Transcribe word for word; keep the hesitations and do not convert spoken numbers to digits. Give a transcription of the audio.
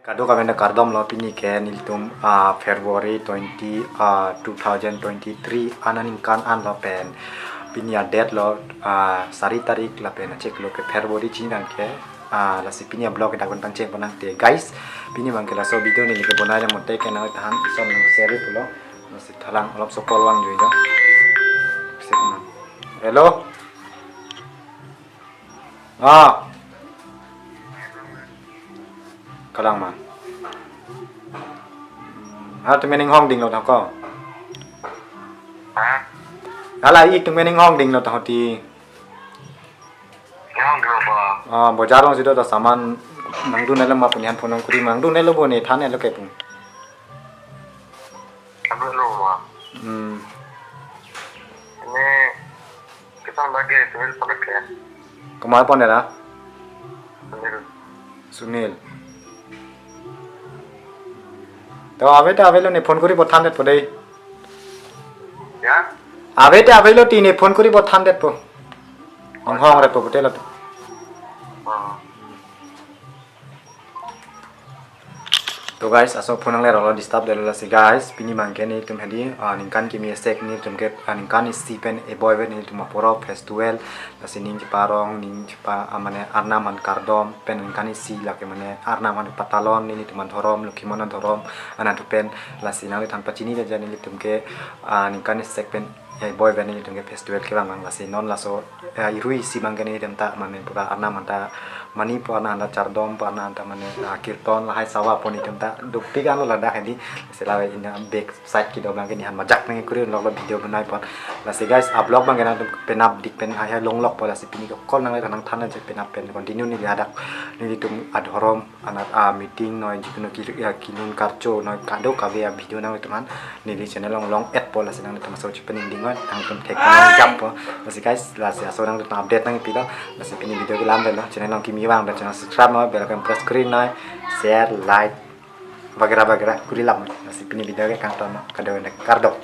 Kadokave pen kardom lo. Pini ke nelitum, ah, February twenty, ah, two thousand twenty-three aningkan an lo pen. Pini a-date lo, ah, sari tarik lapen achiklo ke February chinang ke. Ah, lasi pini a-vlog ke dak pen pangcheng pon nangte guys. Pini abang ke laso video neli kebonai le mote ke nangthan ison nang share pulo. Lasi thalang olop so call vangjuijo. Sip na. Hello. Ah. Kalang ma. Halatum ning hong dinglo thang ko. Ha? Hala itum ning hong dinglo thang ti. Yang dinglo ba? Ah, bojar along si do ta saman nangdun nelo ma pu ne han phone kuri, nangdun nelo bo ne than nelo ke pu. Abang lo ma. Hmm. Ne, kita lagi Sunil pon ke. Komat pon ra? Sunil. Sunil. To ave ta avelo, ne phone kuri bo than det po dei. Ya? Ave ta avelo ti, ne phone kuri bo than det po. Ning hong det po pulo to. Oh. To guys, laso phone nangle rolo disturb det lo lasi guys, pini abang ke nelitum hedi, ah, ningkan kimi esek nelitum ke, ah, ningkan isi pen eboy pen nelitum aporo festival, lasi ning cheparong, ning chepa, ah, mane arnam aphan kardom pen ningkan isi lake mane arnam aphan patalon nelitum adhorom, Lokhimon adhorom, anatu pen, lasi nangliphan pachini det ja nelitum ke, ah, ningkan esek pen, ya, eboy pen nelitum ke festival kevang abang, lasi non laso, ya, irui isi abang ke nelitum ta mane pura arnam aphan ta mani pu arnam aphan ta chardom pu arnam aphan ta mane, ah, kirton lahai sava pu nelitum ta dukpik anlo ladak hedi. Lasi la ina back side kedo abang ke ne han majak nangkuri lok lo video bonai pon. Lasi guys, a-vlog abang ke nangtum penap dik pen hai hai longlok po, lasi pini ke call nangle nangthan je penap pen continue neli hadak nelitum adhorom anat, ah, meeting noi jikunu ki, ya, kinun karcho noi kadokave a-video nanglitum aphan neli channel along long-et po, lasi nanglitum laso chepening ding noi, nangtum thek nang jam po. Lasi guys, lasi laso nangtum update nangpilo, lasi pini video ke lam det lo, channel along kimi vang pen channel subscribe noi, bell icon press kuri noi, share, like, bagera bagera kuri lam noi. Lasi pini video ke kangton noi, kadokave pen kardom.